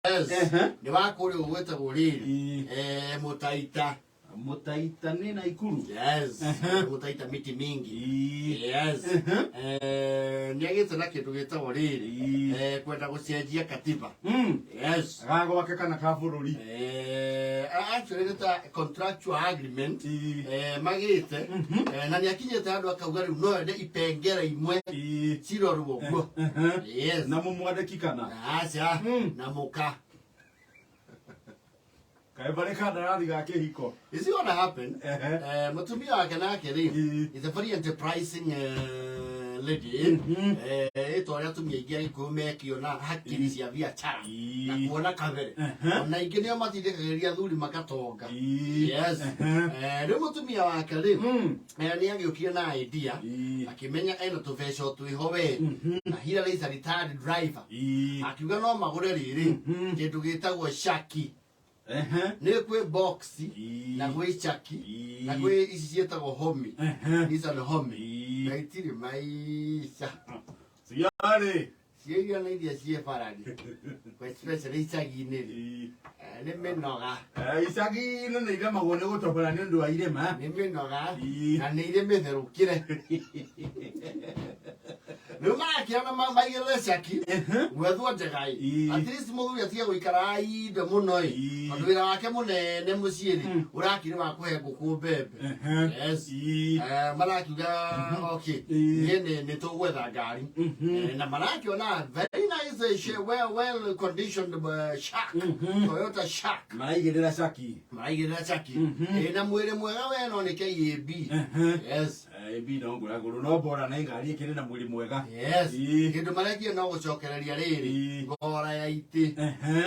Yes. Nĩ wa kũrĩa ũgwĩtagwo rĩrĩ. Eh, Mũtaita. Mũtaita nĩ Naikuru. Yes. Mũtaita miti mingi. Yes. Eh, nĩ agĩte na kĩndũ gĩtagwo rĩrĩ. Eh, kwenda gũcenjia katiba. Yes. Ga gwake kana ka bũrũri? Eh, actually nĩ ta contractual agreement. Eh, magĩte. Eh, na nĩ akinyĩte handũ akauga rĩu no ende ipengere imwe cirorwo ũguo. Yes. Na mũmwandĩki kana? Aca. Na mũka. Kaĩ barĩ kandarathi ga kĩhiko? You see what happened? Eh, mũtumia wake nake rĩ is a very enterprising lady. Eh, ĩta ũrĩa atumia aingĩ a Gĩkũyũ mekĩona hakiri cia biacara na kuona kabere. Ona aingĩ nĩo matindĩkagĩrĩria athuri makatonga. Yes. Eh, rĩu mũtumia wake rĩ nĩ agĩũkire na idea akĩmenya ena tũbeca o twĩho we na Hillary is a retired driver. Akiuga no magũre rĩrĩ kĩndũ gĩtagwo shaki. Nĩ kwĩ box na gwĩ chaki na gwĩ ici ciĩtagwo homi. Nissan Homi. Na itirĩ maica. Ciarĩ. Ciĩria na iria ciĩ barari, especially icagi-inĩ rĩ. Eh, nĩ mĩnoga. Eh, icagi-inĩ nĩ iremagwo nĩ gũtobora nĩ ũndũ wa irĩma. Nĩ mĩnoga. Na nĩ irĩ mĩtherũkĩre. Rĩu marakĩona maigĩrĩre caki gwethwo njega ĩ. At least mũthuri atige gũikara ainde mũno ĩ. Tondũ wĩra wake mũnene mũciĩ rĩ ũrakĩrĩ wa kũhe ngũkũ mbembe. Yes. Eh, marakiuga okay, niĩ nĩ tũgwetha ngari. Eh, na marakĩona very nice well conditioned Shark, Toyota Shark. Maraigĩrĩra caki. Maraigĩrĩra caki ĩna mwĩrĩ mwega we no nĩ KAB. Yes. AB no ngũragũrũ no bora na ngari ĩkĩrĩ na mwĩrĩ mwega. Yes. Kĩndũ marekia no gũcokereria rĩrĩ ngora ya itĩ.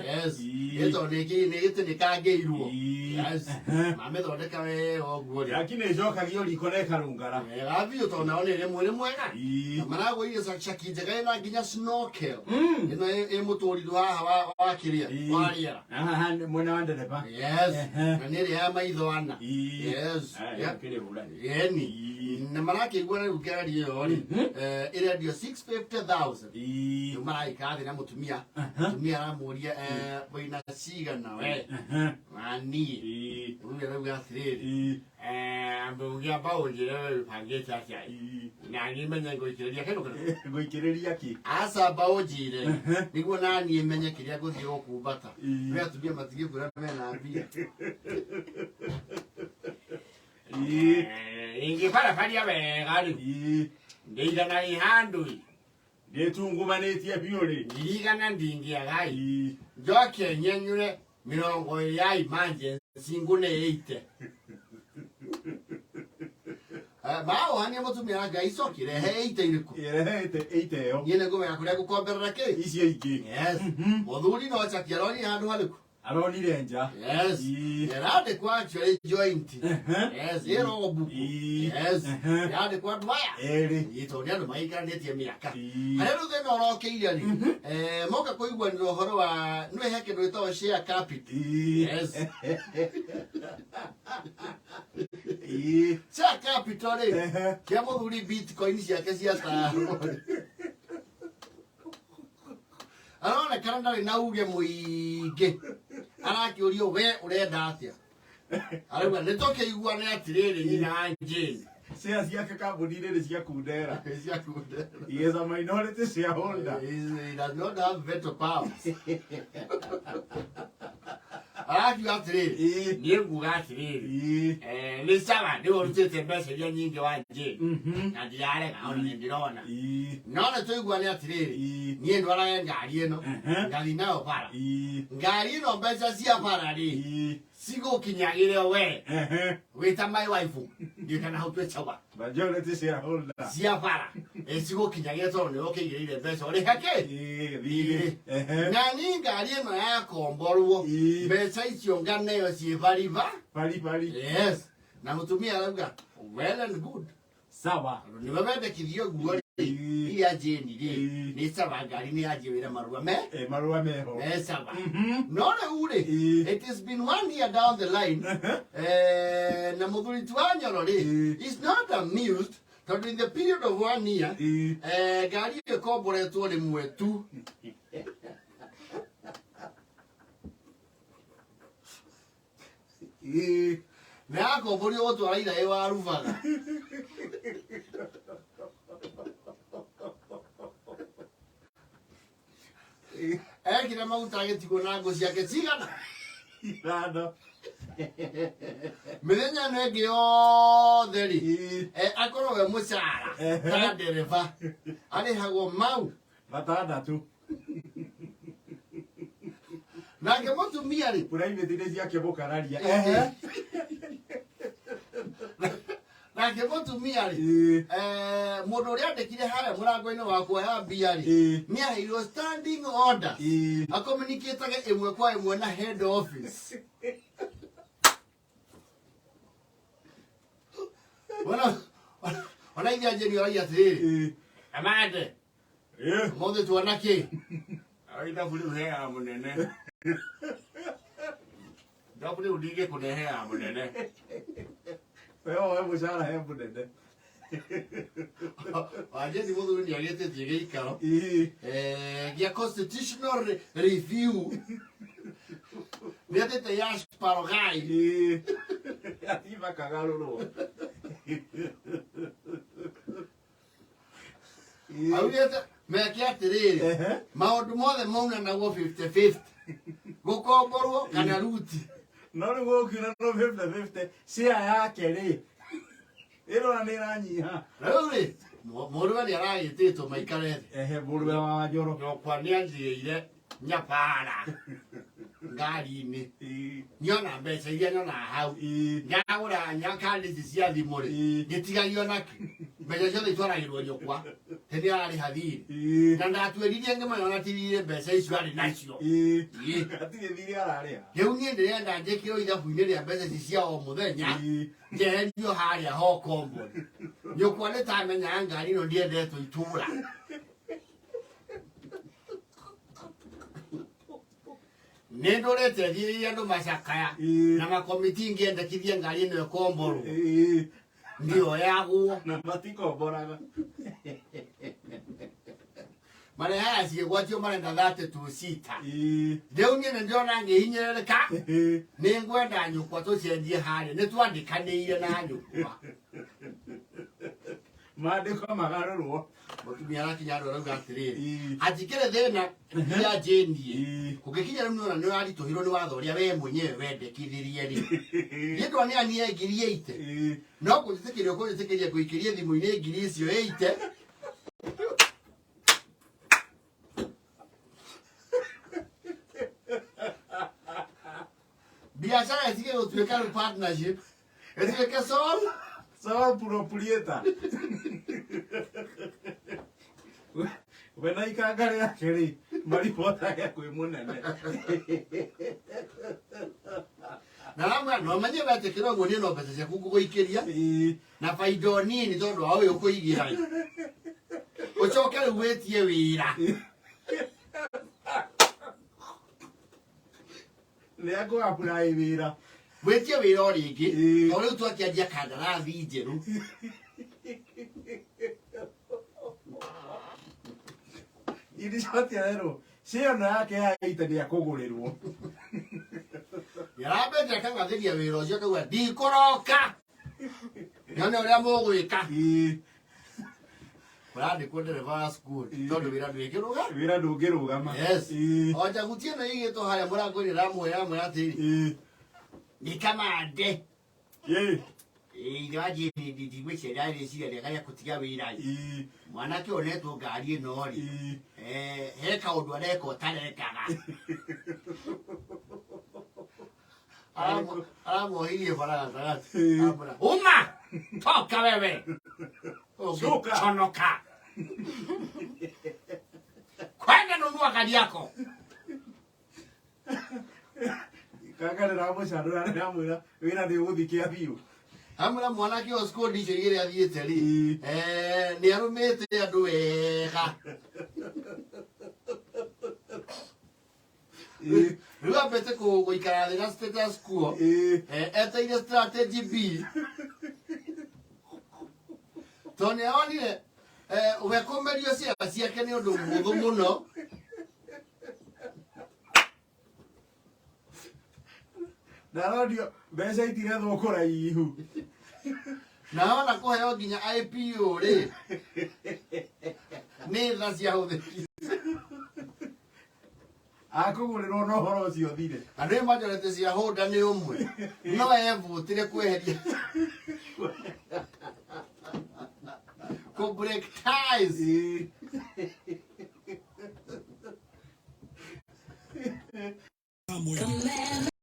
Yes. Ĩ tondũ nĩ gĩtĩ nĩ kangĩirwo. Yes. Mamĩthondeka wega ũguo rĩ. Yaki nĩ ĩcokagio riko na ĩkarũngara. Wega biũ tondũ nayo nĩ ĩrĩ mwĩrĩ mwega. Na maragũrire caki njega ĩna nginya snorkel. Ĩno ĩ mũtũrirũ haha wa kĩrĩa wa rĩera. Haha mwena wa ndereba. Yes. Na nĩ ĩrĩa ya maitho ana. Yes. Ah, ĩkĩrĩ hũrani. Yeni. Na marakĩigua rĩu ngari ĩyo rĩ ĩrendio 650,000. Rĩu maraikara thĩ na mũtumia. Mũtumia aramũria wĩna cigana we? Na niĩ. Rĩu arauga atĩrĩrĩ. Ambe ũngĩamba ũnjĩre we wĩbangĩte atĩa ĩ. Na niĩ menye ngũikĩrĩria kĩndũ kĩrĩkũ. Ngũikĩrĩria kĩ? Aca amba ũnjĩre nĩguo na niĩ menye kĩrĩa ngũthiĩ gũkumbata. Nĩ atumia matingĩkwĩra mena mbia. Ingĩbarabaria wega rĩ ndĩigana ĩ handũ ĩ. Ndĩtungumanĩtie biũ rĩ. Ndirigana ndingĩaga ĩ. Njoke nyenyũre 20 ya emergency ngũne ĩite. Eh, maohania mũtumia wa Ngai icoki rehe ĩite irĩkũ? Rehe ĩite ĩyo. Niĩ nĩngũmenya kũrĩa ngũkomberera kĩ. Icio ingĩ. Yes. Mũthuri no caki aronire handũ harĩkũ? Aronire nja. Yes. Ĩrandĩkwo actually joint. Yes, ĩrogwo buku. Yes. Ĩrandĩkwo andũ aya. Erĩ. Ĩĩ, tondũ nĩ andũ maikaranĩtie mĩaka. Harĩa rĩu thĩna ũrokĩire rĩ, moka kũiguanĩra ũhoro wa nĩ he kĩndũ gĩtagwo share capital. Yes. Share capital rĩ, kĩa mũthuri bitcoin ciake cia tano. Aronekana ndarĩ na uge mũingĩ. Arakĩũrio we ũrenda atĩa? Arauga nĩ tũkĩiguane atĩrĩrĩ nyina wa Jane. Share ciake kambuni-inĩ nĩ cia kundera. Cia kundera. He is a minority shareholder. He does not have veto powers. Arakiuga atĩrĩrĩ, niĩ nguga atĩrĩrĩ, nĩ sawa nĩwe ũrutĩte mbeca iria nyingĩ wa Jane. Na ndirarega ona nĩ ndĩrona. No nĩ tũiguane atĩrĩrĩ, niĩ ndwarage ngari ĩno, ngathiĩ nayo bara. Ngari ĩno mbeca cia bara rĩ, cigũkinyagĩre we wĩta my wife ndiũĩ kana hau twĩ sawa. Majority shareholder. Cia bara cigũkinyagĩre tondũ nĩwe ũkĩigĩrĩire mbeca ũrĩhe kĩ? Thirĩ. Na niĩ ngari ĩno yakomborwo mbeca icio nganeo ciĩ bariba. Bari bari. Yes. Na mũtumia arauga well and good. Sawa. Tondũ nĩwe wendekithio guo rĩ, iria Jane rĩ, nĩ sawa ngari nĩ yanjie wĩra marũa me. Marũa meho. Me sawa. No rĩu rĩ, it has been one year down the line, na mũthuri ti wa Nyoro rĩ, is not amused tondũ in the period of one year, ngari ĩyo ĩkomboretwo rĩmwe tu. Nĩ akomborio gũtwara iraĩ wa rubaga. Ekire maguta agĩtigwo na ngũ ciake cigana? 5. Mĩthenya ĩno ĩngĩ yothe rĩ, akorwo we mũcara ta ndereba arĩhagwo mau 6. Nake mũtumia rĩ, private nĩ ciake mũkararia. Nake mũtumia rĩ, mũndũ ũrĩa andĩkire harĩa mũrango-inĩ wa kuoya mbia rĩ, nĩ aheirwo standing order acommunicatage ĩmwe kwa ĩmwe na head office. Ona ithe anjĩri oragia atĩrĩrĩ, amande ũmũthĩ tuona kĩ? Ithabu rĩu heaga mũnene. Ithabu rĩu ndingĩkũne heaga mũnene. We woe mũcara he mũnene. Wanjĩri mũthuri nĩ agĩtĩtie gĩikaro gĩa constitutional review nĩ atĩte Yash Parogai. Gatiba kagarũrwo. Augĩte meke atĩrĩrĩ, maũndũ mothe maunanagwo 50-50, gũkomborwo kana ruti. No rĩu gũkiuna no 50-50 share yake rĩ ĩrona nĩ ĩranyiha. Rĩu rĩ, mũrũwe nĩ aragĩtĩtwo maikare thĩ. Ehe, mũrũwe wa Njoro. Nyokwa nĩ anjigĩire nyabara ngari-inĩ, nyona mbeca iria nyonaga hau ndagũra nyakandi ici cia thimũ rĩ, ngĩtigagio nakĩ? Mbeca ciothe itwaragĩrwo nyũkwa, te nĩ ararĩha thirĩ, na ndatuĩririe ngĩmenya ona ti thirĩ mbeca icio arĩ nacio. Hatirĩ thirĩ ararĩha. Rĩu niĩ ndĩrenda njĩkĩrwo ithabu-inĩ rĩa mbeca ici cia o mũthenya, njeherio harĩa ho komboni. Nyũkwa nĩ tamenyaga ngari ĩno ndiendetwo itũra. Nĩ ndũrĩte thiĩrĩire andũ macakaya na makomiti ngĩendekithia ngari ĩno ĩkomborwo, ndioyagwo. Na matikomboraga. Marehaga ciĩgwatio marenda 32 cita. Rĩu niĩ nĩ ndĩrona ngĩhinyĩrĩrĩka, nĩ ngwenda nyũkwa tũcenjie harĩa nĩ twandĩkanĩire na nyũkwa. Maandĩko magarũrwo. Mũtumia arakinya andũ arauga atĩrĩrĩ, hatikĩrĩ thĩna ya njĩnie kũngĩkinya rĩu nĩona nĩ ũraritũhĩrwo nĩ watho ũrĩa we mwenyewe wendekithirie rĩ, niĩ ndwaneanire 80,000, no kũnjĩtĩkĩria ũkũnjĩtĩkĩria ngũikĩrie thimũ-inĩ ngiri icio 80. Biacara ĩtige gũtuĩka rĩu partnership, ĩtuĩke sole sole proprietor. We na ikanga rĩake rĩ maribotage kwĩ mũnene. Na ramwĩra no menye wetĩkĩra ũguo niĩ no mbeca ciaku ngũgũikĩria na baida o nini tondũ wa ũyũ ũkũigĩra rĩ, ũcoke rĩu wĩtie wĩra. Nĩ akũ-apply wĩra. Wĩtie wĩra o rĩngĩ, tondũ rĩu twakĩanjia kandarathi njerũ. In short erwo share ĩno yake ya 80 nĩ akũgũrĩrwo. Nĩarambĩte akang'athĩria wĩra ũcio akauga ndikũroka nyone ũrĩa mũgwĩka. Kũrandĩkwo ndereba wa cukuru tondũ wĩra ndwĩkĩrũga. Wĩra ndũngĩrũgama. Yes. O njaguti ĩno ĩigĩtwo harĩa mũrango-inĩ ĩramwĩra amwĩra atĩrĩ, nĩ kamande. Ithe wa Jane ndigwĩciria rĩciria rĩega rĩa kũtiga wĩra. Mwanake onetwo ngari ĩno rĩ, he kaũndũ areka ũtarekaga. Aramwohirie bara gatagatĩ. Aramwĩra, uma toka wewe ũngĩconoka kwenda nunua gari yako. Kanga rĩramũcanũra rĩramwĩra wĩra nĩ ũgũthiĩ kĩa biũ. Amwĩra mwanake ũyũ cukuru icio igĩrĩ athiĩte rĩ, nĩ arũmĩte andũ wega. Rĩu ambĩte gũikara thĩ na status quo, eteire strategy B, tondũ nĩ onire we kũmerio ciara ciake nĩ ũndũ mũhũthũ mũno. Ndaronio mbeca itirethwo kũraihu. Na ona kũheo nginya IPO rĩ, nĩ tha ciahũthĩkire. Akũgũrĩrwo na ũhoro ũcio ũthire. Na nĩ majority cia hũnda nĩ ũmwe no evutire kweheria kũ break ties. Ĩĩ.